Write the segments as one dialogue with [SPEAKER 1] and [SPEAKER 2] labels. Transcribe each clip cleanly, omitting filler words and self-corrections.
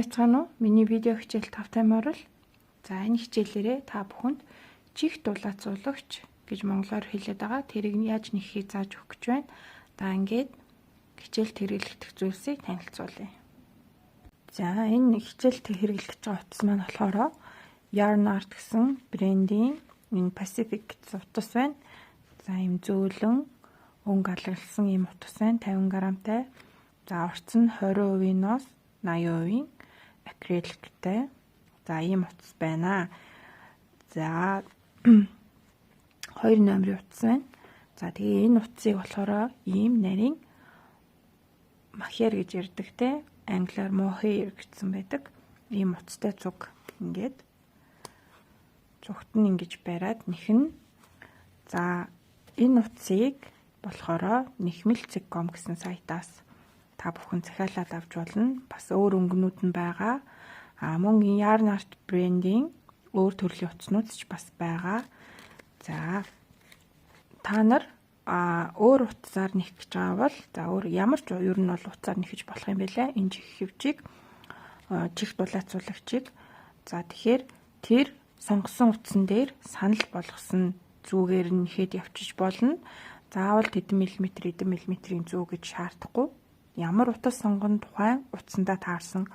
[SPEAKER 1] Сайн байцгаана уу? Миний видео хичээл тавтай морил. За, энэ хичээлээрээ та бүхэнд чих дулаацуулагч гэж монголоор хэлээд байгаа. Тэрийг яаж нэхийг зааж өгөх гэж байна. За, ингээд хичээлд хэрэглэгдэх зүйлсийг танилцуулъя. За, энэ хичээлд хэрэглэж байгаа утас маань болохоор Yarn Art гэсэн брендийн энэ Pacific гэсэн утас байна. За, ийм зөөлөн өнгө алаглсан ийм утас байна. 50 грамтай. За, орц нь 20% ноос 80% акриликтэй. За, ийм утас байна. За, 2 номерын утас байна. За, тэгээ энэ утсыг болохоор ийм нарийн махер гэж ярьдаг те. Англиар mohair гэсэн байдаг. Ийм утастай цуг ингээд цугт нь ингэж бариад нэхэн. За, энэ утсыг болохоор нэхмэл.com гэсэн сайтаас та бүхэн захиалаад авч болно. Бас өөр өнгөнүүд нь байгаа. А мөн Yarn Art брендийн өөр төрлийн утаснууд ч бас байгаа. За, та нар өөр утсаар нэх гэж байгаа бол, за, өөр ямар ч ер нь бол утсаар нэхэж болох юм байлаа. Энэ чих хэвчийг, чих дулаацуулагчийг, за, тэгэхээр тэр сонгосон утсан дээр санал болгосон зүгээр нь нэхэд явчих болно. Заавал тэдэн миллиметр, эдэн миллиметрийн зүү гэж шаардахгүй, ямар утас сонгоно тухайн утсандаа таарсан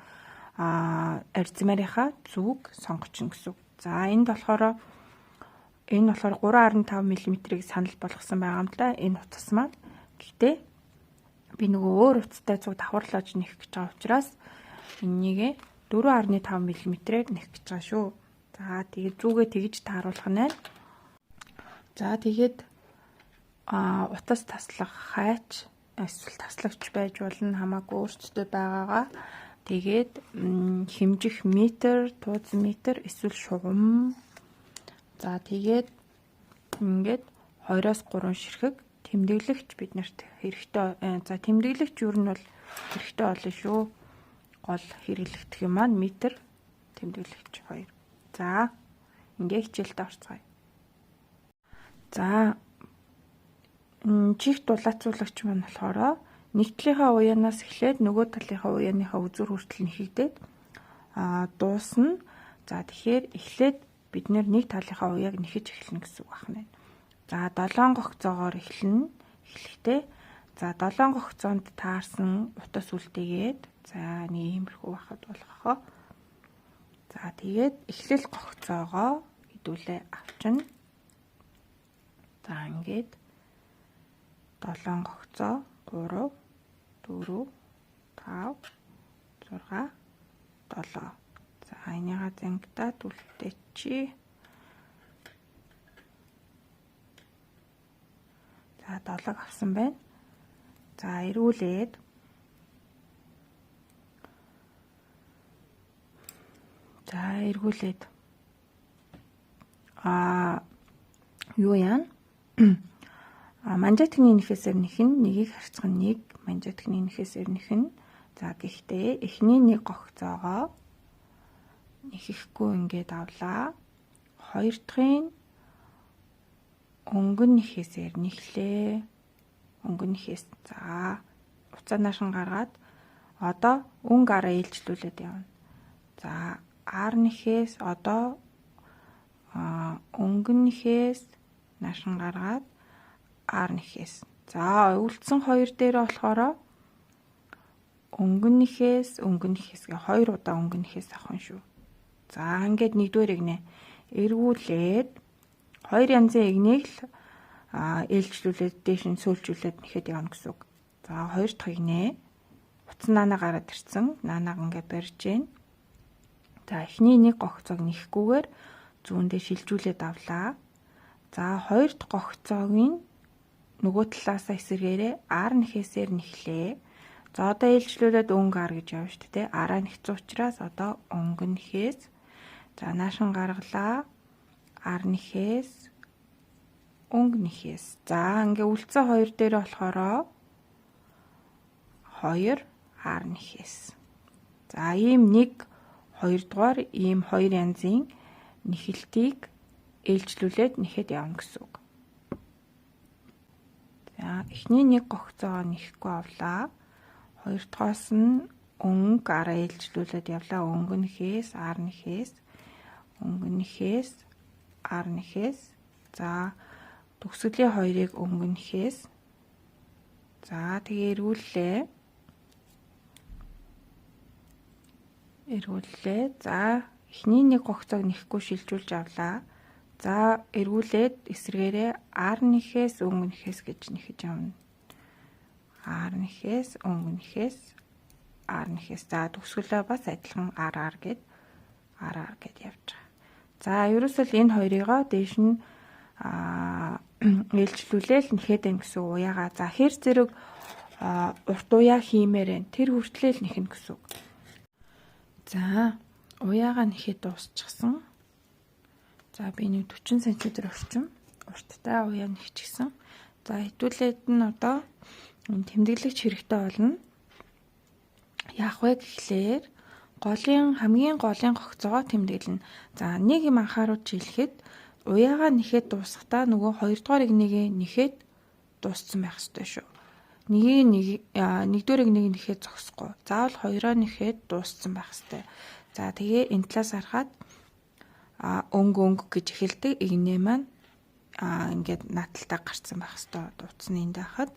[SPEAKER 1] арзимаарийнхаа зүг сонгочихно гэсэн үг. За, энд болохоор энэ болохоор 3.5 мм-ийг санал болгосон байгаа юм л да, энэ утас маань. Гэхдээ би нөгөө өөр утастай цуг давхарлаж нэх гэж байгаа учраас энэнийг 4.5 мм-ээр нэх гэж байгаа шүү. За, тэгээд зүгээ тэгж тааруулах нь байна. За, тэгээд утас таслах хайч эсвэл таслагч байж болно, хамаагүй өөрсдөө байгаагаа. Тэгээд хэмжих метр, тууз метр эсвэл шугам. За, тэгээд ингээд 2-оос 3 ширхэг тэмдэглэгч биднэрт хэрэгтэй. За, тэмдэглэгч юу нь бол хэрэгтэй болно шүү. Гол хэрэглэгдэх юм маань метр, тэмдэглэгч хоёр. За, ингээ хичээлдээ орцгоё. За, чих дулаацуулагч маань болохоор нэг талынхаа уяанаас эхлээд нөгөө талынхаа уяаныхаа үзүүр хүртэл нэхэгдээд дуусна. За, тэгэхээр эхлээд бид нэг талынхаа уяаг нэхэж эхэлнэ гэсэн үг байна. За, 7 гогцоогоор эхэлнэ. Эхлэхдээ, за, 7 гогцоонд таарсан утас үлдээгээд, за, нэг иймэрхүү байхад болох хоо. За, тэгээд эхлэл гогцоогоо хэдүүлээ авчна. За, ингээд 7 гогцоо 3 4 5 6 7. За, энийга зангидаад үлдээчи. За, 7-г авсан байна. За, эргүүлээд, за, эргүүлээд юу яана? Манжаатхны нэхээсээр нэхэн, нэгийг харьцах нь 1, манжаатхны нэхээсээр нэхэн. За, гэхдээ эхний нэг гогцоогоо нэхэхгүй ингээд авлаа. Хоёр дахьын өнгөн нэхээсээр нэхлээ. Өнгөн нэхээс, за, уцаа наашин гаргаад одоо өнгө араа ээлжлүүлээд явна. За, ар нэхээс одоо өнгөн нэхээс наашин гаргаад R нэхээс. За, үлдсэн хоёр дээр болохоор өнгөн нэхээс, өнгөн нэхээс гэ хоёр удаа өнгөн нэхээс авах юм шүү. За, ингээд нэгдүгээр эгнэ. Эргүүлээд хоёр янзын эгнийг л ээлжлүүлээд дээш нь сөөлжүүлээд нэхэд явна гэсэн үг. За, хоёр дахь эгнэ. Утас наана гараад ирсэн. Наанаг ингээд барьж гин. За, эхний нэг гогцоог нэхгүйгээр зүүндээ шилжүүлээд авлаа. За, хоёр дахь гогцоогийн нөгөө талаасаа эсэргээрээ R нэхээсээр нэхлээ. За, одоо ээлжлүүлээд өнгө R гэж явна шүү дээ. Араа нэхсэн учраас одоо өнгө нэхээс, за, наашин гаргалаа. R нэхээс, өнгө нэхээс. За, ингээ үлдсэн хоёр дээр болохоор 2 R нэхээс. За, ийм 1 2 дугаар ийм хоёр янзын нэхэлтийг ээлжлүүлээд нэхэд явна гэсэн үг. За, эхний нэг гогцоогоо нэхэхгүй авлаа. Хоёр дахоос нь Өнгө араа ээлжлүүлээд явлаа. Өнгө нэхээс ар нэхээс өнгө нэхээс ар нэхээс. За төгсгөлийн хоёрыг өнгө нэхээс. За тэгээ эргүүллээ. Эргүүллээ. За эхний нэг гогцоог нэхгүй шилжүүлж авлаа. За эргүүлээд эсрэгээрээ ар нэхээс өнгө нэхээс гэж нэхэж явна. Ар нэхээс өнгө нэхээс ар нэхээс. За төгсгөлөө бас адилхан ар ар гэд ар ар гэд явж байгаа. За ерөөсөө л энэ хоёрыгоо дээш нь ээлжлүүлээл нэхэд байна гэсэн уяагаа. За хэр зэрэг урт уяа хиймээр байна. Тэр хүртлээл нэхнэ гэсэн үг. За уяагаа нэхэд дуусчихсан. За би нэг 40 см орчим урттай уяа нэхчихсэн. За хэдүүлээд нь одоо тэмдэглэгч хэрэгтэй болно. Яах вэ гэхлээр голын хамгийн голын гогцоогоо тэмдэглэнэ. За нэг юм анхааруулж хэлэхэд уяагаа нэхэд дуусахдаа нөгөө хоёрдугаар игнэгээ нэхэд дууссан байх ёстой шүү. Нэгийг нэг нэгдүгээр игнийг нэхэд зогсохгүй. Заавал хоёроо нэхэд дууссан байх ёстой. За тэгээ энэ талаас харахад өнгө өнгө гэж эхэлдэг игнэ маань ингээд нааталтаа гарцсан байх ёстой. Дуутсны энд байхад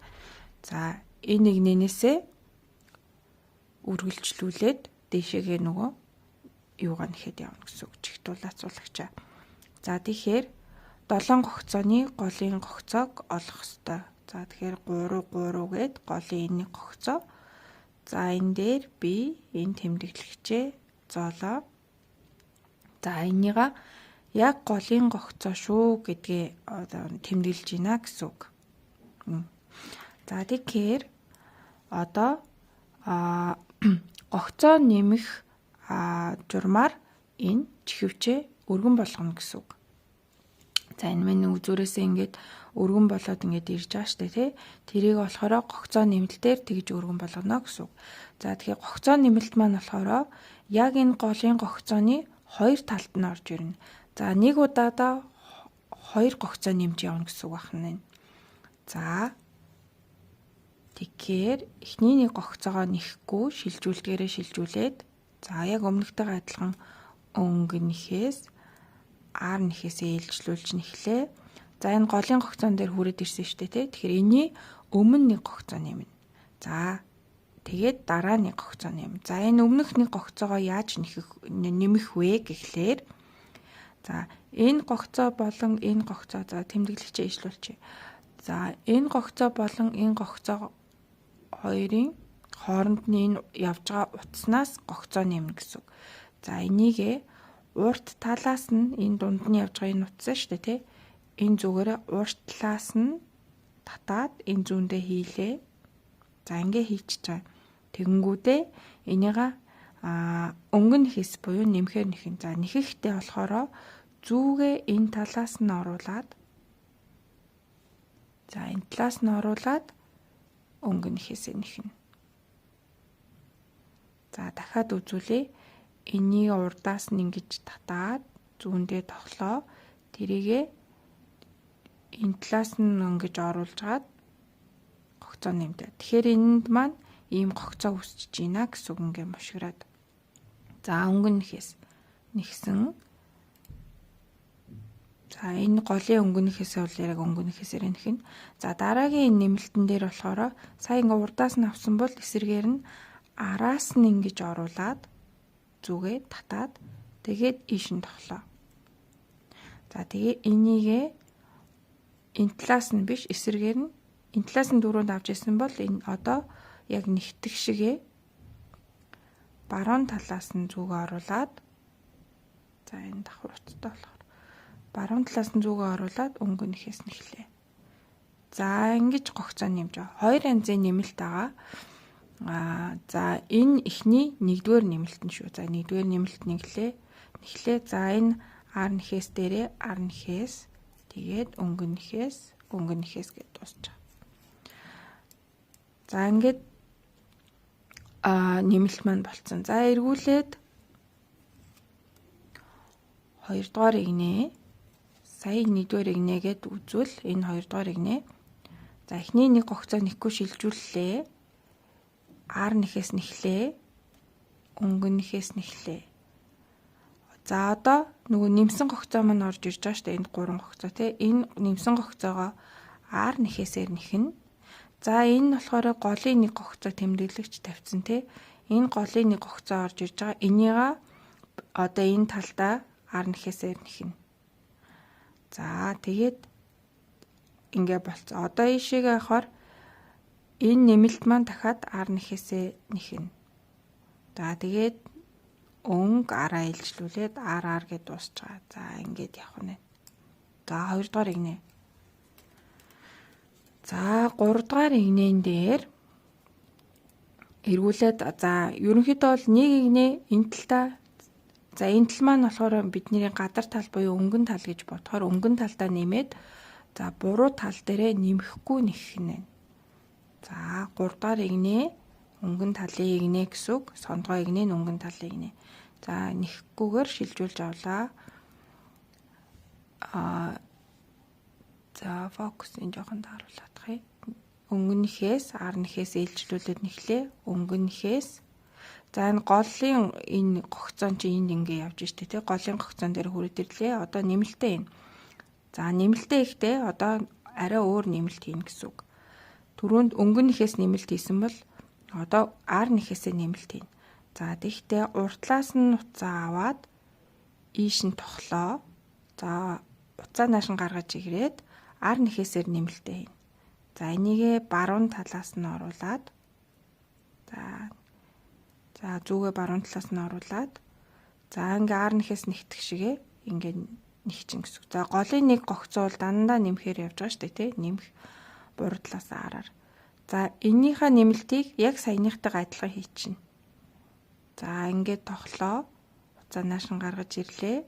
[SPEAKER 1] за энэ игнэнээсээ үргэлжлүүлээд дээшээгээ нөгөө юугаа нэхэд явна гэсэн үг чигтуулаацуулагчаа. За тэгэхээр 7 гогцооны голын гогцоог олох ёстой. За тэгэхээр 3 3 гээд голын энэ гогцоо. За энэ дээр би энэ тэмдэглэгчээ зоолоо. За энийга яг голын гогцоо шүү гэдгээ одоо тэмдэглэж байна гэсэн үг. За тэгэхээр одоо гогцоо нэмэх журмаар энэ чихвчээ өргөн болгоно гэсэн үг. За энэ мань үзүүрээсээ ингээд өргөн болоод ингээд ирж байгаа штэ тий. Тэрийг болохоор гогцоо нэмэлтээр тэгж өргөн болгоно гэсэн үг. За тэгэхээр гогцоо нэмэлт маань болохоор яг энэ голын гогцооны хоёр талд нь орж ирнэ. За нэг удаадаа хоёр гогцоо нэмж явна гэсэн үг байна. За тэгэхээр эхний нэг гогцоогоо нэхгүй шилжүүлдгээрээ шилжүүлээд за яг өмнөхтэйгээ адилхан өнгө нэхээс ар нэхээсээ ээлжлүүлж нэхлээ. За энэ голын гогцоон дээр хүрээд ирсэн шүү дээ тий. Тэгэхээр энэний өмнө нэг гогцоо нэмнэ. За тэгээд дараа нэг гогцоо нэмнэ. За энэ өмнөх нэг гогцоогоо яаж нэмэх вэ гэхлээр за энэ гогцоо болон энэ гогцоо за тэмдэглэгчээ ижлүүлчихье. За энэ гогцоо болон энэ гогцоо хоёрын хооронд нь энэ явж байгаа утаснаас гогцоо нэмнэ гэсэн үг. За энийгээ урт талаас нь энэ дунд нь явж байгаа энэ утсаа шүү дээ тий. Энэ зүгээрээ урт талаас нь татаад энэ зүүндээ хийлээ. За ингээ хийчихэж байгаа. Тэгэнгүүтээ энийга өнгө нь хэс буюу нэмэхээр нэхэн. За нэхэхдээ болохоор зүгээ энэ талаас нь оруулаад за энэ талаас нь оруулаад өнгө нэхээсээ нэхнэ. За дахиад үзүүлье. Энийг урдаас нь ингэж татаад зүүндээ тоглоо. Тэрийгээ энэ талаас нь ингэж оруулж гаад гогцоо нэмдэг. Тэгэхээр энэнд маань ийм гогцоо үүсэж байна гэсэн үг ингээ мушгираад. За өнгө нэхээс нэгсэн. За энэ голын өнгө нэхээсээ бол яг өнгө нэхээсээр нэхнэ. За дараагийн энэ нэмэлтэн дээр болохоор сая ингээ урдаас нь авсан бол эсрэгээр нь араас нь ингэж оруулаад зүгээ татаад тэгээд ийш нь тоглоо. За тэгээ энийгээ энэ талаас нь биш эсрэгээр нь энэ талаас нь дөрөнд авч ирсэн бол энэ одоо яг нэгтгэх шигээ баруун талаас нь зүгээ оруулаад за энэ давхар утастай болохоор баруун талаас нь зүгээ оруулаад өнгө нэхээс нэхлээ. За ингэж гогцоо нэмж байгаа. Хоёр янзын нэмэлт байгаа. За энэ эхний нэгдүгээр нэмэлт нь шүү. За нэгдүгээр нэмэлт нэглээ. Нэхлээ. За энэ ар нэхээс дээрээ ар нэхээс тэгээд өнгө нэхээс өнгө нэхээс гэдээ дуусч байгаа. За ингээд нэмэлт маань болцсон. За эргүүлээд хоёрдугаар игнэ. Сая нэгдүгээр игнэ гэд үзвэл энэ хоёрдугаар игнэ. За эхний нэг гогцоо нэхгүй шилжүүллээ. Ар нэхээс нэхлээ. өнгөнийхээс нэхлээ. За одоо нөгөө нэмсэн гогцоо маань орж ирж байгаа шүү дээ. Энд 3 гогцоо тий. Энэ нэмсэн гогцоогоо R нэхээсээр нэхнэ. За энэ болохоор голын нэг гогцоо тэмдэглэгч тавьсан тий. Энэ голын нэг гогцоо орж ирж байгаа. Энийга одоо энэ талдаа R нэхээсээр нэхнэ. За тэгээд ингээ болцсон. Одоо ийшээгээ явахаар энэ нэмэлт маань дахиад R нэхээсээ нэхнэ. За тэгээд өнгө араа илжлүүлээд R R гэдээ дуусч байгаа. За ингээд явах нэ. За хоёрдугаар игнэ. За гуравдугаар игнэн дээр эргүүлээд за ерөнхийдөө бол нэг игнэ энэ талдаа за энэ тал маань болохоор бидний гадар тал буюу өнгөн тал гэж бодохоор өнгөн талдаа нэмээд за буруу тал дээрээ нэмэхгүй нэхнэ. За гуравдугаар игнэ өнгөн талын игнэ гэсэн үг. Сондгой игнэ нь өнгөн талын игнэ. За нэхгүйгээр шилжүүлж авлаа. За фокусын жоохон тааруулах юм. Өнгөнийхээс R нэхээс ээлжлүүлээд нэхлээ. Өнгөнийхээс за энэ голын энэ гогцоон чи энд ингээ явж штэ тий. Голын гогцоон дээр хүрээд ирлээ. Одоо нэмэлтээ энэ. За нэмэлтээ ихтэй одоо арай өөр нэмэлт хийнэ гэсэн үг. Түрүүнд өнгөнийхээс нэмэлт хийсэн бол одоо R нэхээсээ нэмэлт хийнэ. За тэгтээ уртлаас нь утсаа аваад ийш нь тохлоо. За утсаа нааш нь гаргаж ирээд R нэхээсээр нэмэлтээ хийнэ. За энийгээ баруун талаас нь оруулаад за зүгээ баруун талаас нь оруулаад за ингээ R нэхээс нэгтгэх шигээ ингээ нэгчин гэсэн. За голын нэг гогцоо бол дандаа нэмэхээр явж байгаа шүү дээ тий. Нэмэх буруу талаас R-аар. За эннийхээ нэмэлтийг яг саяныхтайгаа адилхан хийчихнэ. За ингээд тохлоо. Уцаа нааш нь гаргаж ирлээ.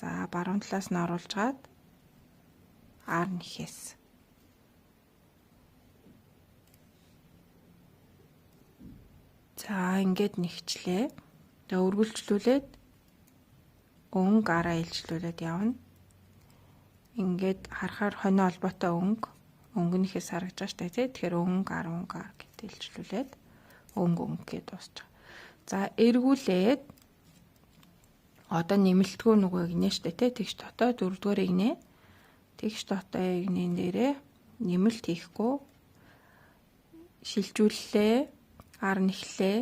[SPEAKER 1] За баруун талаас нь оруулжгаад R нэхээс. За ингээд нэгчлээ. Тэгээ өргөлжлүүлээд өнгө араа илжлүүлээд явна. Ингээд харахаар хонио холбоотой өнгө өнгөнийхээс харагдаж байгаа шүү дээ тий. Тэгэхээр өнгө ар өнгө ар гэдээ илжлүүлээд өнгө өнгө гэдээ дуусч байгаа. За эргүүлээд одоо нэмэлтгүй нөгөө игнэ шүү дээ тий. Тэгш дотоо дөрөвдүгээр игнэ. Тэгш дотоо игнэн дээрээ нэмэлт хийхгүй шилжүүллээ. Ар нэхлээ.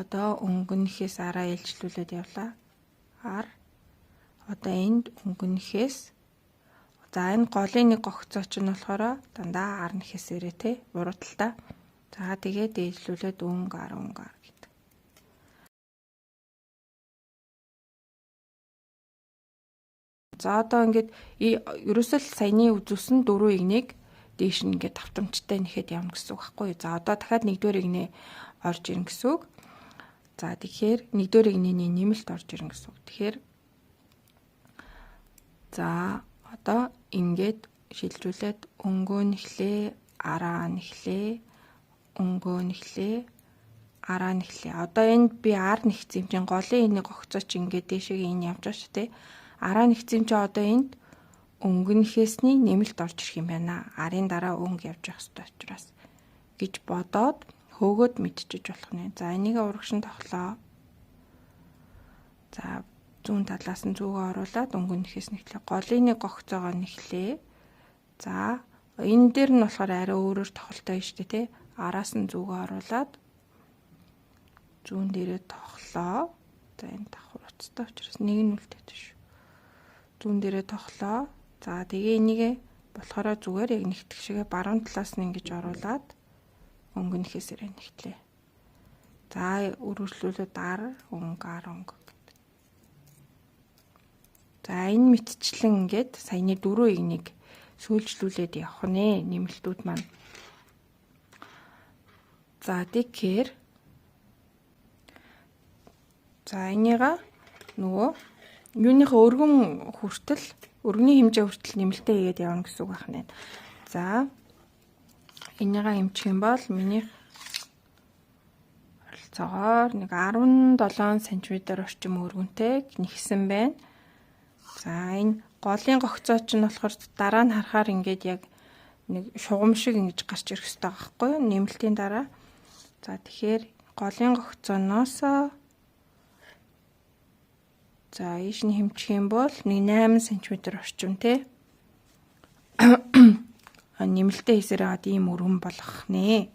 [SPEAKER 1] Одоо өнгөнийхээс араа илжлүүлээд явлаа. Ар одоо энд өнгөнийхээс за энэ голын нэг гогцоо чинь болохоор дандаа ар нэхээсээрээ тий буруу талдаа. За тэгээд дээжлүүлээд өнгө ар өнгө ар гэдэг. За одоо ингээд ерөөсөө л саяны үзүүлсэн дөрвөн игнийг дээш нь ингээд давтамжтай нэхэд явна гэсэн үг байхгүй юу. За одоо дахиад нэгдүгээр игнэ орж ирнэ гэсэн үг. За тэгэхээр нэгдүгээр игнэний нэмэлт орж ирнэ гэсэн үг. Тэгэхээр за одоо ингээд шилжүүлээд өнгөө нэхлээ, араа нэхлээ, өнгөө нэхлээ, араа нэхлээ. Одоо энд би ар нэгцэн юм чинь голын энэ гогцоо чи ингээд дээшээ энэ явж байгаа шүү дээ. Араа нэгцэн юм чи одоо энд өнгөнийхээсний нэмэлт орж ирэх юм байна. Арын дараа өнгө явж явах хэрэгтэй учраас гэж бодоод хөөгөөд мэдчиж болох нэ. За энийг урагшин тохлоо. За зүүн талаас нь зүгөө оруулаад өнгөнийхээс нэхлээ. Голын нэг гогцоогоо нэхлээ. За энэ дээр нь болохоор арай өөрөөр тохолтой шүү дээ тий. Араас нь зүгөө оруулаад зүүн дээрээ тохлоо. За энэ давхар уцтай учраас нэг нь үлдээд шүү. Зүүн дээрээ тохлоо. За тэгээ энийг болохоор зүгээр яг нэгтгэх шигээ баруун талаас нь ингэж оруулаад өнгөнийхээсээ нэгтлээ. За өргөжлүүлээд ар өнгө ар өнгө. За энэ мэтчлэн ингээд саяны дөрөв игнийг сүүлжлүүлээд явах нэ нэмэлтүүд маань. За тэгэхээр за энийга нөгөө юуныхаа өргөн хүртэл өргөний хэмжээ хүртэл нэмэлтээ хийгээд явна гэсэн үг байна. За энийга хэмжих юм бол минийх ойролцоогоор нэг 17 см орчим өргөнтэй нэгсэн байна. За энэ голын гогцоо чинь болохоор дараа нь харахаар ингээд яг нэг шугам шиг ингэж гарч ирэх хэрэгтэй байхгүй юу? Нэмэлтийн дараа. За тэгэхээр Голын гогцооноос за ийш нь хэмжих юм бол нэг 8 см орчим тий. Нэмэлтээ хийсээр хагаад ийм өргөн болгох нэ.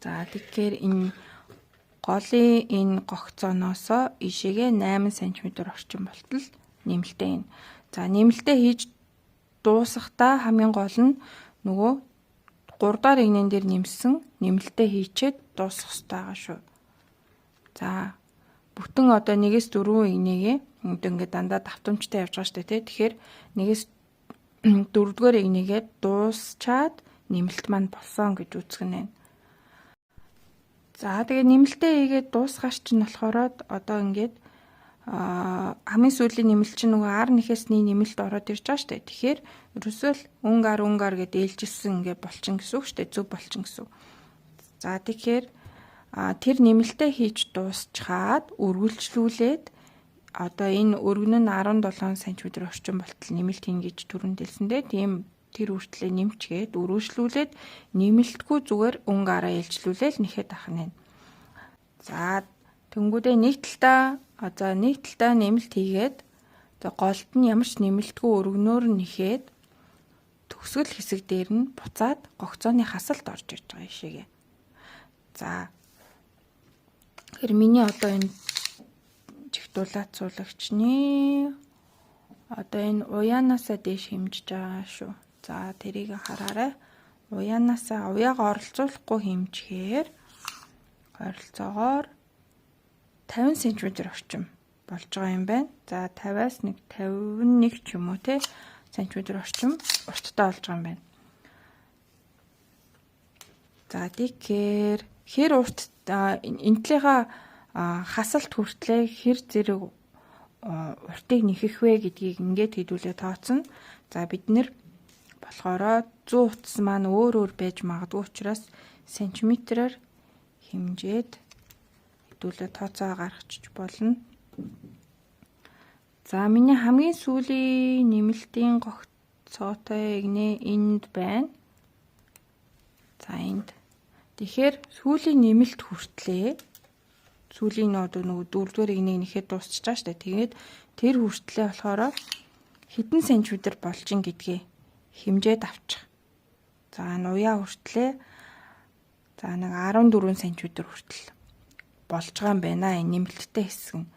[SPEAKER 1] За тэгэхээр энэ голын энэ гогцооноос ийшээгээ 8 см орчим болтол нэмэлтээ хийн. За нэмэлтээ хийж дуусахдаа хамгийн гол нь нөгөө 3 дахь эгнэн дээр нэмсэн нэмэлтээ хийчээд дуусгах хэрэгтэй байгаа шүү. За бүтэн одоо 1-ээс 4 эгнээгээ одоо ингээд дандаа давтамжтай явж байгаа шүү дээ тий. Тэгэхээр 1-ээс 4-р эгнээгээ дуусчаад нэмэлт маань болсон гэж үзэх нь байна. За тэгээ нэмэлтээ хийгээд дуусгаар чинь болохоор одоо ингээд хамгийн сүүлийн нэмэлт чинь нөгөө R нэхээс нэг нэмэлт ороод ирж байгаа шүү дээ. Тэгэхээр ерөөсөө л өнгө ар өнгө ар гэд ээлжилсэн ингээ болчин гэсэн үг шүү дээ. Зөв болчин гэсэн үг. За тэгэхээр тэр нэмэлтээ хийж дуусчаад үргэлжлүүлээд одоо энэ өргөн нь 17 см орчим болтол нэмэлт хийн гэж түрүүнд хэлсэн дээ. Тийм тэр үртлээ нэмчгээд өргөжлүүлээд нэмэлтгүй зүгээр өнгө араа ээлжлүүлээл нэхэд ах нь. За тэнгүүдээ нэг талдаа за нэг талдаа нэмэлт хийгээд за голд нь ямар ч нэмэлтгүй өргөнөөр нь нэхэд төгсгөл хэсэг дээр нь буцаад гогцооны хасалт орж ирж байгаа ишээгээ. За тэгэхээр миний одоо энэ чигтулаацуулагчны одоо энэ уяанаасаа дээш хэмжиж байгаа шүү. За тэрийг хараарай. Уяанаасаа уяагаа оролцуулахгүй хэмжихээр ойролцоогоор 50 см орчим болж байгаа юм байна. За 50-аас нэг 51 ч юм уу те сантиметр орчим урттай болж байгаа юм байна. За тэгэхээр хэр урт энэ талынхаа хасалт хүртлээ хэр зэрэг уртыг нэхэх вэ гэдгийг ингээд хэдүүлээ тооцно. За бид нэр болохоор зүүн утас маань өөр өөр байж магадгүй учраас сантиметрээр хэмжээд хэдүүлээ тооцоо гаргачих болно. За миний хамгийн сүүлийн нэмэлтийн гогцоотой эгнээ энд байна. За энд. Тэгэхээр сүүлийн нэмэлт хүртлээ сүүлийн одоо нөгөө дөрөвдүгээр эгнээг нэхэд дуусчих жаа штэ. Тэгээд тэр хүртлээ болохоор хэдэн сантиметр болж ин гэдгээ хэмжээд авчих. За нуяа хүртлээ за нэг 14 см хүртэл болж байгаа юм байна энэ нэмэлттэй хэсэг нь.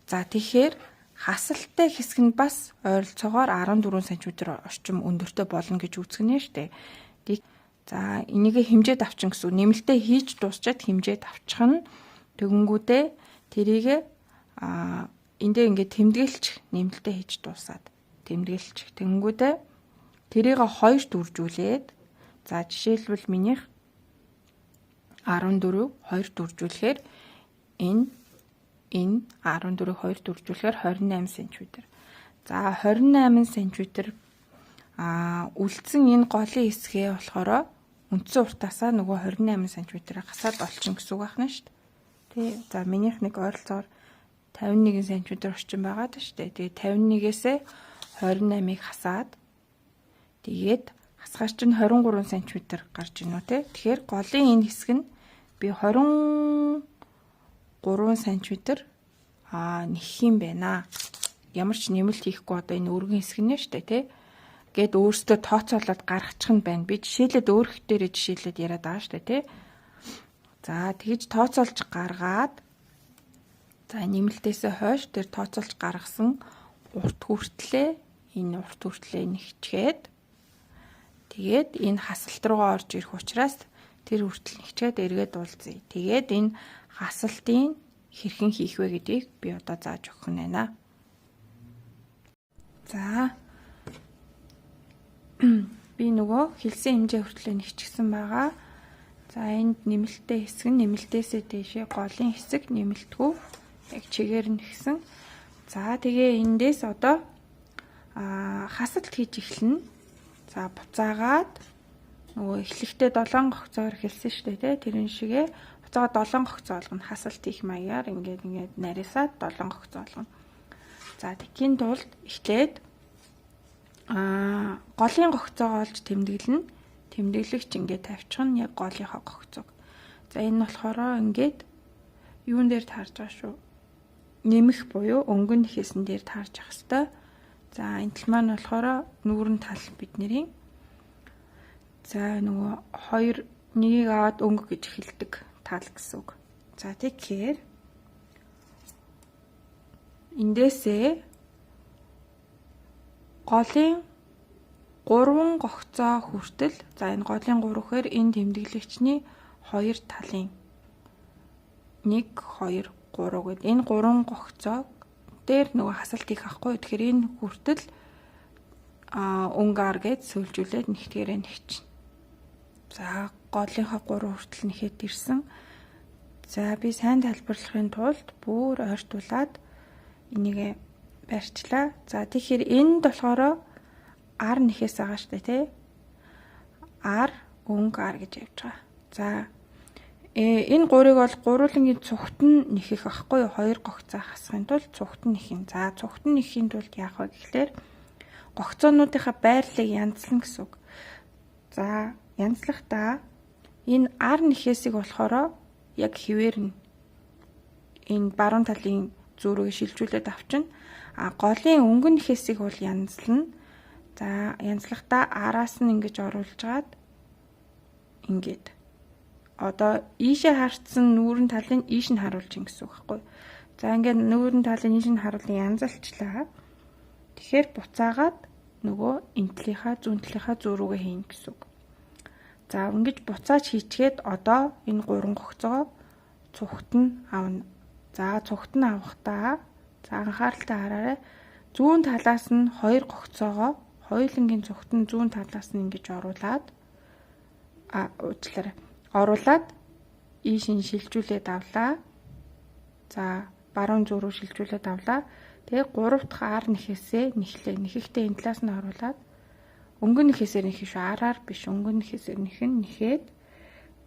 [SPEAKER 1] За тэгэхээр хасалтай хэсэг нь бас ойролцоогоор 14 см орчим өндөртэй болно гэж үзэх нэ штэ. За энийг хэмжээд авчин гэсэн. Нэмэлтээ хийж дуусчаад хэмжээд авчих нь тэгэнгүүтээ тэрийг эндээ ингээд тэмдэглэж нэмэлтээ хийж дуусаад тэмдэглэж тэгэнгүүтээ тэрийг хоёрт үржүүлээд за жишээлбэл минийх 14 2-т үржүүлэхээр энэ 14-ийг 2-т үржүүлэхээр 28 см. За 28 см үлдсэн энэ голын хэсгээ болохоор үндсэн уртаасаа нөгөө 28 см-ийг хасаад олчихно гэсэн үг байна шүү дээ. Тэ. За минийх нэг ойролцоогоор 51 см орчим байгаа даа шүү дээ. Тэгээ 51-ээсээ 28-ыг хасаад тэгээд хасгаар чинь 23 см гарч ийнү те. Тэгэхээр голын энэ хэсэг нь би 23 см нэхэх юм байна. Ямар ч нэмэлт хийхгүй одоо энэ өргөн хэсэг нь шүү дээ те. Гэт өөртөө тооцоолоод гаргачих нь байна. Би жишээлээд өөр хэтэрээ жишээлээд яриад байгаа шүү дээ те. За тэгж тооцоолж гаргаад за нэмэлтээсээ хойш тэр тооцоолж гаргасан урт хүртлээ энэ урт хүртлээ нэгчгээд тэгээд энэ хасалт руугаа орж ирэх учраас тэр хүртэл нэгчээд эргээд уулзъя. Тэгээд энэ хасалтын хэрхэн хийх вэ гэдгийг би одоо зааж өгөх нь байна. За би нөгөө хэлсэн хэмжээ хүртлээ нэгчгсэн байгаа. За энд нэмэлттэй хэсэг нь нэмэлтээсээ дээшээ голын хэсэг нэмэлтгүй яг чигээр нь нэгсэн. За тэгээ эндээс одоо хасалт хийж эхэлнэ. За буцаагаад нөгөө эхлэхдээ 7 гогцоор эхэлсэн шүү дээ тий. Тэрэн шигээ буцаагаад 7 гогцоо олгоно. Хасалт хийх маягаар ингээд ингээд нарийсаад 7 гогцоо олгоно. За тэгхийн тулд эхлээд голын гогцоогоо олж тэмдэглэнэ. Тэмдэглэгч ингээд тавьчих нь яг голынхоо гогцоог. За энэ нь болохоор ингээд юун дээр таарж байгаа шүү. Нэмэх буюу өнгөн нэхээсэн дээр таарж ах хэвээр. За энэ тал маань болохоор нүүрэн тал бидний. За нөгөө 2 нэгийг аваад өнгө гэж хэлдэг тал гэсэн үг. За тэгэхээр эндээсээ голын 3 гогцоо хүртэл, за энэ голын 3 гэхээр энэ тэмдэглэгчний хоёр талын 1 2 3 гэд энэ 3 гогцоо дээр нөгөө хасалт хийх ахгүй. Тэгэхээр энэ хүртэл өнгө ар гэд сөлжүүлээд нэгтгэрээ нэгчин. За голынхоо 3 хүртэл нэхэд ирсэн. За би сайн тайлбарлахын тулд бүр ойртуулад энийг барьчлаа. За тэгэхээр энд болохоор ар нэхээс байгаа штэ тий. Ар өнгө ар гэж явж байгаа. За энэ гурыг бол гурвуулангийн цугт нь нэхэх ахгүй юу? Хоёр гогцоо хасахын тулд цугт нь нэхин. За цугт нь нэхийн тулд яах вэ гэхлээр гогцоонуудынхаа байрлалыг янзлана гэсэн үг. За янзлахдаа энэ ар нэхээсийг болохоор яг хэвээр нь энэ баруун талын зүүрийг шилжүүлээд авчина. А голын өнгөн нэхээсийг бол янзлана. За янзлахдаа араас нь ингэж оруулж гаад ингээд одоо ийшээ харцсан нүүрэн талын ийш нь харуулж ин гэсэн үг байхгүй. За ингээд нүүрэн талын ийш нь харуулын янзалчлаа. Тэгэхээр буцаагаад нөгөө энэ талынхаа зүүн талынхаа зүү рүүгээ хийнэ гэсэн үг. За ингэж буцааж хийчгээд одоо энэ гурван гогцоо цугт нь авна. За цугт нь авахдаа за анхааралтай хараарай. Зүүн талаас нь хоёр гогцоогоо хоёулангийн цугт нь зүүн талаас нь ингэж оруулаад уучлаарай. Оруулаад ийш нь шилжүүлээд авлаа. За баруун зүү рүү шилжүүлээд авлаа. Тэгээ 3 дахь ар нэхээсээ нэхлээ. Нэхэхдээ энэ талаас нь оруулаад өнгөн нэхээсээр нэхэх шүү. Араар биш, өнгөн нэхээсээр нэхэн нэхэд.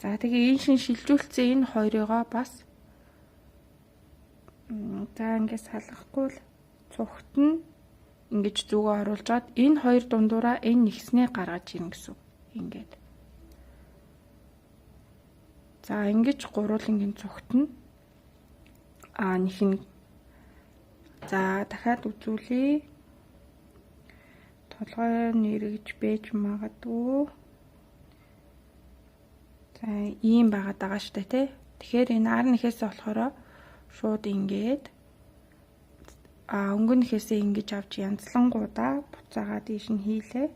[SPEAKER 1] За тэгээ ийш нь шилжүүлсэн энэ хоёрыгоо бас за ингээд салгахгүй л цугт нь ингэж зүгөө оруулж аад энэ хоёр дундуураа энэ нэгснээ гаргаж ирнэ гэсэн. Ингээд. За ингэж гурвуулангийн цугт нь нэхэн. За дахиад үзүүлье. Толгой нь эргэж бэж магадгүй. За ийм байгаад байгаа штэ тий. Тэгэхээр энэ ар нэхээс болохоор шууд ингээд өнгөн нэхээсээ ингэж авч янзлангуудаа буцаагаад ийш нь хийлээ.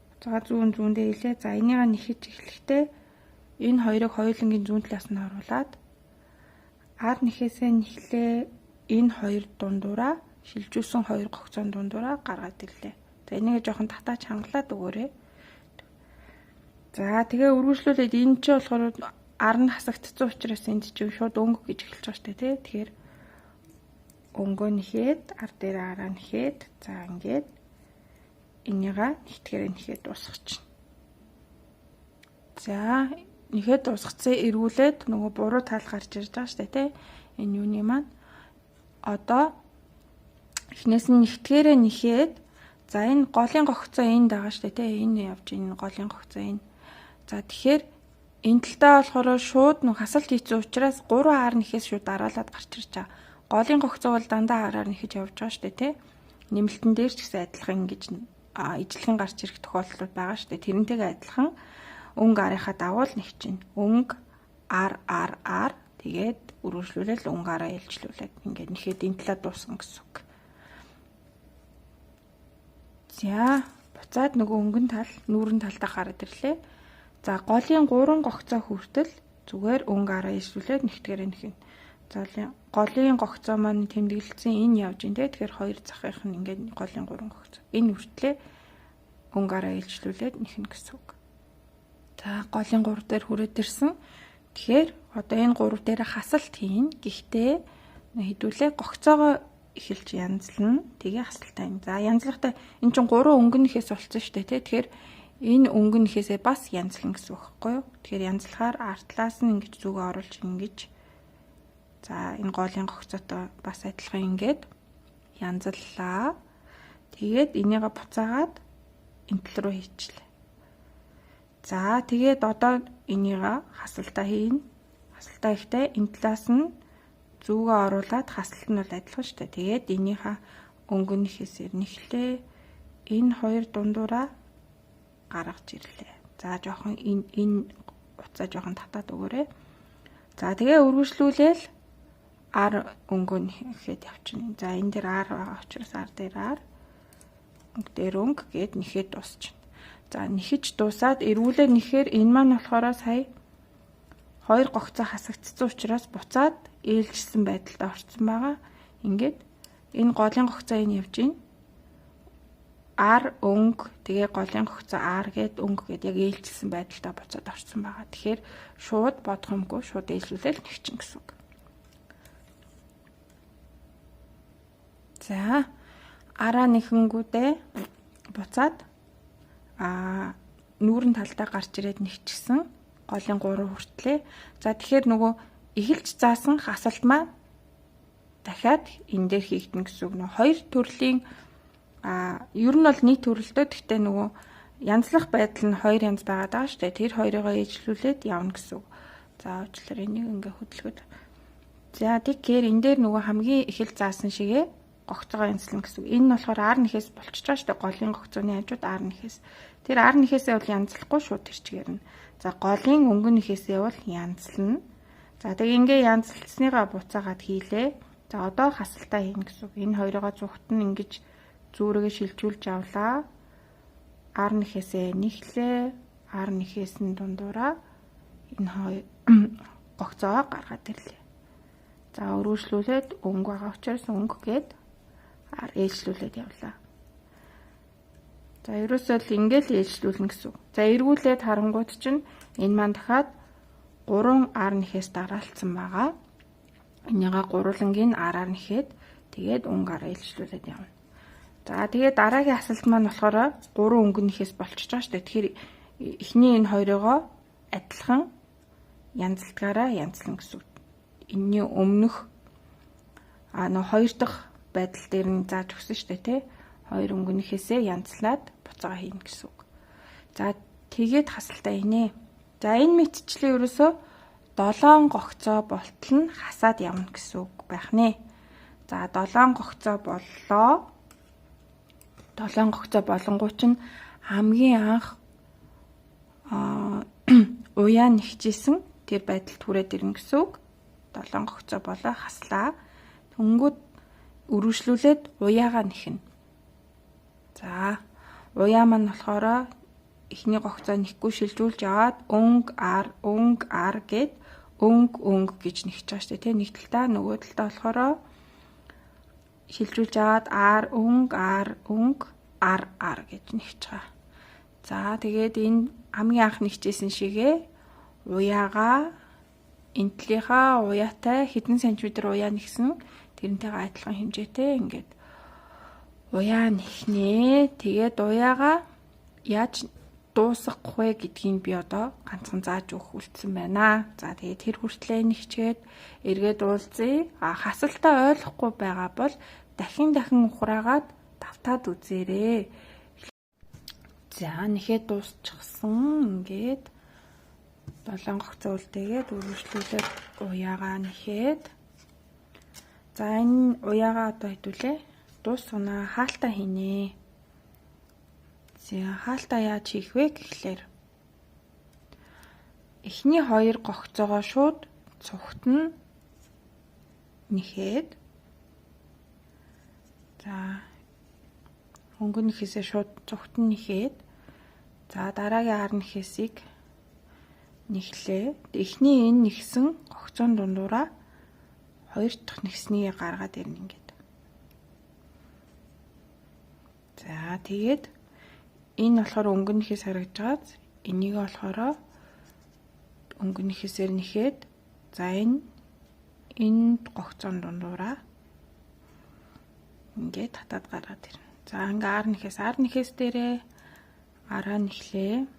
[SPEAKER 1] Буцаагаа зүүн зүүндээ хийлээ. За энийгээ нэхэж эхлэхдээ энэ хоёрыг хоёулангийн зүүн талаас нь оруулаад ар нэхээсээ нэхлээ. Энэ хоёр дундуураа шилжүүлсэн хоёр гогцоон дундуураа гаргаад ирлээ. За энийг жоохон татаач хангалаад өгөөрэй. За тэгээ үргэлжлүүлээд энэ чинь болохоор ар нь хасагдсан учраас энд чинь шууд өнгө гэж эхэлж байгаа штэ тий. Тэгэхээр өнгөө нэхэд ар дээр араа нэхэд за ингээд энийгээ нэгтгэрээ нэхэд дуусгачихна. За нэхэд дуусгацсан эргүүлээд нөгөө буруу тал гарч ирж байгаа штэ тий. Энэ юуны маань одоо эхнээс нь нэгтгэрээ нэхэд за энэ голын гогцоо энд байгаа штэ тий. Энэ явж энэ голын гогцоо энэ. За тэгэхээр энэ талтаа болохоор шууд нөх хасалт хийсэн учраас 3 ар нэхээс шууд дараалаад гарч ирж байгаа. Голын гогцоо бол дандаа араар нэхэж явж байгаа штэ тий. Нэмэлтэн дээр ч гэсэн адилхан ингэж ижлэгэн гарч ирэх тохиолдлууд байгаа штэ. Тэрнтэйгээ адилхан өнгө арынхаа дагуу л нэгчин. Өнгө ар ар ар тэгээд үргэлжлүүлэл өнгө араа илжлүүлээд ингээд нэхэд энэ талаа дуусган гэсэн үг. За буцаад нөгөө өнгөн тал нүүрэн талдаа гараад ирлээ. За голын 3 гогцоо хүртэл зүгээр өнгө араа илжлүүлээд нэгтгэрээ нэхэн. За голын гогцоо маань тэмдэглэсэн энэ явж ин тэ. Тэгэхээр хоёр захынх нь ингээд голын 3 гогцоо. Энэ хүртлээ өнгө араа илжлүүлээд нэхнэ гэсэн үг. За голын 3 дээр хүрээд ирсэн. Тэгэхээр одоо энэ 3 дээр хасалт хийн. Гэхдээ хэдүүлээ гогцоогоо эхэлж янзлана. Тэгээ хасалтай. За янзлахтаа эн чинь 3 өнгөнөхөөс болсон шүү дээ, тэ. Тэгэхээр энэ өнгөнөхөөсөө бас янзлана гэсэн үг байхгүй юу? Тэгэхээр янзлахаар артлаас нь ингэж зүгөө оруулж ингэж за энэ голын гогцоотой бас адилхан ингээд янзллаа. Тэгээд энийгээ буцаагаад энэ тал руу хийчлээ. За тэгээд одоо энийга хасалтаа хийнэ. Хасалтаа ихтэй энэ талаас нь зүгөө оруулаад хасалт нь бол адилхан шүү дээ. Тэгээд энийхээ өнгөнийхээсээр нэхлээ. Энэ хоёр дундуураа гаргаж ирлээ. За жоохон энэ утсаа жоохон татаад өгөөрэй. За тэгээ өргөжлүүлээл R өнгөө нэхэд явчихна. За энэ дээр R байгаа учраас R дээр R, өнгө дээр өнгө гээд нэхэд дуусчихна. За нэхэж дуусаад эргүүлээ нэхээр энэ маань болохоор сая хоёр гогцоо хасагдсан учраас буцаад ээлжсэн байдалд орцсон байгаа. Ингээд энэ голын гогцоо энэ явж байна. R өнгө тэгээ голын гогцоо R гээд өнгө гээд яг ээлжилсэн байдалтай буцаад орсон байгаа. Тэгэхээр шууд бодох юмгүй шууд ээлжүүлээл нэгчин гэсэн үг. За араа нэхэнгүүдээ буцаад нүүрэн талдаа гарч ирээд нэгчсэн голын 3 хүртлээ. За тэгэхээр нөгөө эхэлж заасан хасалт маань дахиад энэ дээр хийгдэнэ гэсэн үг. Нөгөө хоёр төрлийн ер нь бол нэг төрөлтөө, гэхдээ нөгөө янзлах байдал нь хоёр янз байгаа даа шүү дээ. Тэр хоёрыгоо ээжлүүлээд явна гэсэн үг. За уучлаарай, энийг ингээ хөдөлгөөд. За тэгэхээр энэ дээр нөгөө хамгийн эхэлж заасан шигээ гогцоогоо янзлана гэсэн үг. Энэ нь болохоор R нэхээс болчихж байгаа шүү дээ. Голын гогцооны хажууд R нэхээс. Тэр R нэхээсээ бол янзлахгүй шууд тэр чигээр нь. За голын өнгө нэхээсээ бол янзлана. За тэгээ ингээ янзлсныгаа буцаагаад хийлээ. За одоо хасалтаа хийнэ гэсэн үг. Энэ хоёрыгоо зүгт нь ингэж зүүрэгээ шилжүүлж авлаа. R нэхээсээ нэхлээ. R нэхээс нь дундуураа энэ хоёр гогцоо гаргаад ирлээ. За өргөжлүүлээд өнгө байгаа учраас өнгө гээд R ээлжлүүлээд явлаа. За ерөөсөө л ингээл ээлжлүүлнэ гэсэн үг. За эргүүлээд харангуут чинь энэ маань дахиад 3 R нэхээс дараалцсан байгаа. Энийгээ гурвангийн R-аар нэхэд тэгээд өнгө R ээлжлүүлээд явна. За тэгээд дараагийн асуулт маань болохоор 3 өнгө нэхээс болчихж байгаа шүү дээ. Тэгэхээр эхний энэ хоёрыгоо адилхан янзлдгаараа янзлана гэсэн үг. Энэний өмнөх нөө хоёр дахь байдал дээр нь зааж өгсөн шүү дээ, тий. Хоёр өнгө нэхээсээ янзлаад буцаага хийнэ гэсэн үг. За тэгээд хасалтаа хийнэ. За энэ мэтчлээ ерөөсөө 7 гогцоо болтол нь хасаад явна гэсэн үг байх нэ. За 7 гогцоо боллоо. 7 гогцоо болонгуу чинь хамгийн анх уяа нэгчээсэн тэр байдалд хүрээд ирнэ гэсэн үг. 7 гогцоо болоо хаслаа. Тэнгүүд өргөжлүүлээд уяагаа нэхнэ. За уяа маань болохоор эхний гогцоо нэхгүй шилжүүлж аваад өнгө R өнгө R гээд өнгө өнгө гэж нэгж байгаа шүү дээ, тий. Нэг талдаа нөгөө талдаа болохоор шилжүүлж аваад R өнгө R өнгө R R гэж нэгж байгаа. За тэгээд энэ хамгийн анх нэгжсэн шигээ уяагаа энэ талынхаа уяатай хэдэн сантиметр уяа нэгсэн тэрнтэйгээ адилхан хэмжээтэй ингээд уяа нэхнэ. Тэгээд уяагаа яаж дуусгах вэ гэдгийг би одоо ганцхан зааж өгөх үлдсэн байна. За тэгээд тэр хүртлээ нэгчгээд эргээд уулзъя. Хасалтаа ойлгохгүй байгаа бол дахин дахин ухраагаад давтаад үзээрэй. За нэхэд дуусчихсан. Ингээд 7 гогцоо үлдээгээд үргэлжлүүлээд уяагаа нэхэд. За энэ уяагаа одоо хэдүүлээ дуусгана. Хаалтаа хийнэ. За хаалтаа яаж хийх вэ гэхлээр эхний хоёр гогцоогоо шууд цугт нь нэхэд. За өнгө нэхээсээ шууд цугт нь нэхэд. За дараагийн R нэхээсийг нэхлээ. Эхний энэ нэгсэн гогцоон дундуураа хоёр дахь нэгснийг гаргаад ирнэ ингээд. За тэгээд энэ болохоор өнгө нэхээс харагдаж байгааз энийг болохоор өнгө нэхээсээр нэхэд. За энэ гогцоон дундуураа ингээд татаад гаргаад ирнэ. За ингээ R нэхээс R нэхээс дээрээ араа нэхлээ.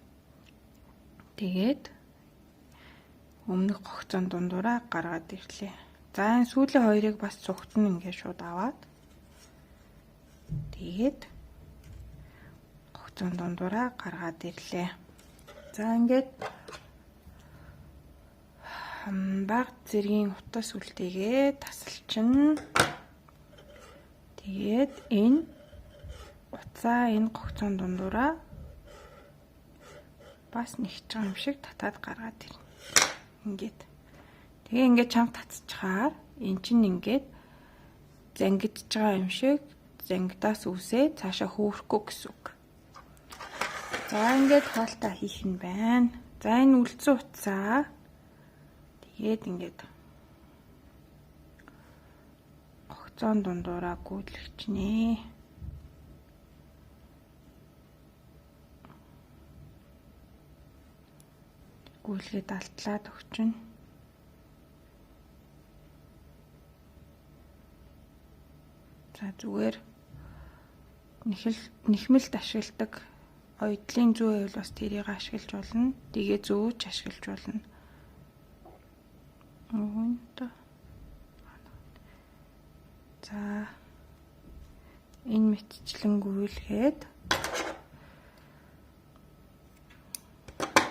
[SPEAKER 1] Тэгээд өмнөх гогцоон дундуураа гаргаад ирлээ. За энэ сүүлийн хоёрыг бас цугт нь ингээд шууд аваад тэгээд гогцоон дундуураа гаргаад ирлээ. За ингээд баг зэргийн утас үлдээгээ тасалчин. Тэгээд энэ утсаа энэ гогцон дундуураа бас нэгж байгаа юм шиг татаад гаргаад ирнэ. Ингээд. Тэгээ ингээд чанга татчихаар эн чинь ингээд зангидж байгаа юм шиг зангидаас үсээ цаашаа хөөрөхгүй гэсэн үг. За ингээд хаалтаа хийх нь байна. За энэ үлдсэн утсаа тэгээд ингээд гогцоон дундуураа гүйлгчнэ. Гүйлгээд алтлаад өгчнө. За зүгээр нэхмэлд ашигладаг оёдлын зүү байвал бас тэрийг ашиглаж болно. Дэгээ зөөж ашиглаж болно. За энэ мэтчлэн гүйлгээд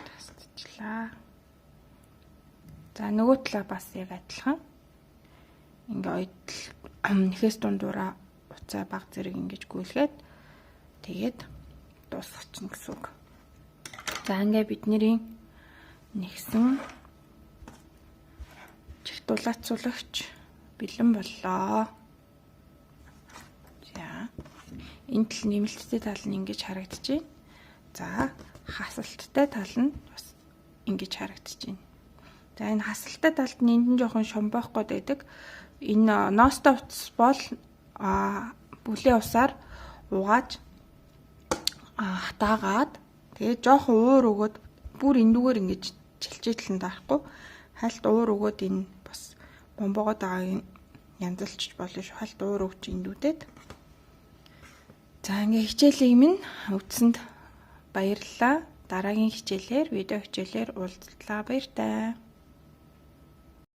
[SPEAKER 1] тасдчихлаа. За нөгөө талаа бас яг адилхан. Ингээ оёдол нэхээс дундуураа утсаа баг зэрэг ингэж гүйлгээд тэгээд дуусгачихна гэсэн үг. За ингээ бидний нэгсэн чихт улаацуулагч бэлэн боллоо. За энэ тал нэмэлттэй тал нь ингэж харагдаж байна. За хасалттай тал нь бас ингэж харагдаж байна. За энэ хасалтай талд нь энд нь жоохон шомбоохгүй байдаг. Энэ ноостой утас бол бүлээн усаар угааж хатаагаад тэгээ жоохон уур өгөөд бүр эндүүгээр ингэж чилчээдлэн дарахгүй хальт уур өгөөд энэ бас бомбогоод байгааг янзалчих болно шүү. Хальт уур өгч эндүүдэд. За ингээ хичээлийг минь үзсэнд баярлалаа. Дараагийн хичээлээр видео хичээлээр уулзлаа. Баяртай.